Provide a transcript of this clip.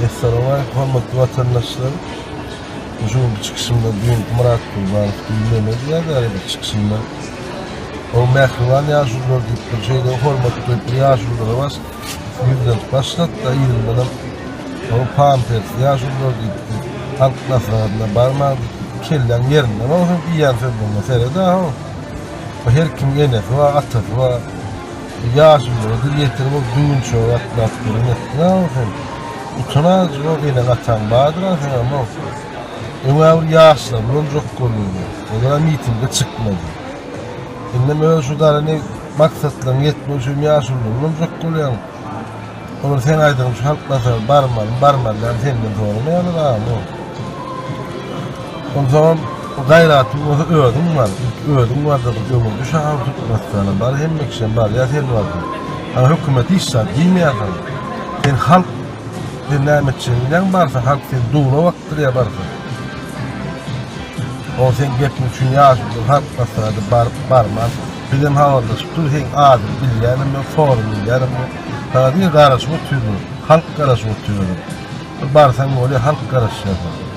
Essalamualeýkum hormatly watandaşlar. Şu günki çykyşymda düýnki Myrat Gurbanow düýn neme diýýärdi bir çykyşynda. O mähriban ýaşulular diýip bir şeýle hormat goýup bir ýaşululara baş ýüzlenip başlady-da yzyndanam o pampers ýaşulular diýip halk maslahatyna barmaň diýip kelläň ýerinde bolsun diýýän sözlerine seret-ä-how. Her kimiň enesi bar, atasy bar. Ýaşululara dil ýetirip ol düwünçege gatnap duran etdiň-ä sen. Utan azjyk ol eneň ataň bardyr-a seňem ol. Öň-ä bir ýaşlar ulanjak bolýardy. Olar-a mitinge çykmady. Indem öz şu dara ne maksatlaryňa ýetmek üçin ýaşululary ulanjak bolýaň. Olar seň aýdygyň şu halk maslahatyna barmalymy, barmaly dälmi senden soramaýarlar agam ol. Onsoňam gaýratyň bolsa özüň bar. Ilki özüň barda bir öňe düş agam Türkmenistana bar hemme kişem barýar sen barsaň. Saňa hökümet hiç zat diýmeýär saňa. Sen halk sen näme etjegini bilýäň barsaň halk seni dula bakdyrýar barsaň. O seň gepiň üçin ýaşuly halk maslahata baryp barman bizem habarlaşyp dur seň adyňy bilýänem ýok soruny bilýänem ýok. Saňa diňe garaşyp otyrlar. Halk garaşyp otyr. Bir barsaň bolýar halk garaşýar saňa.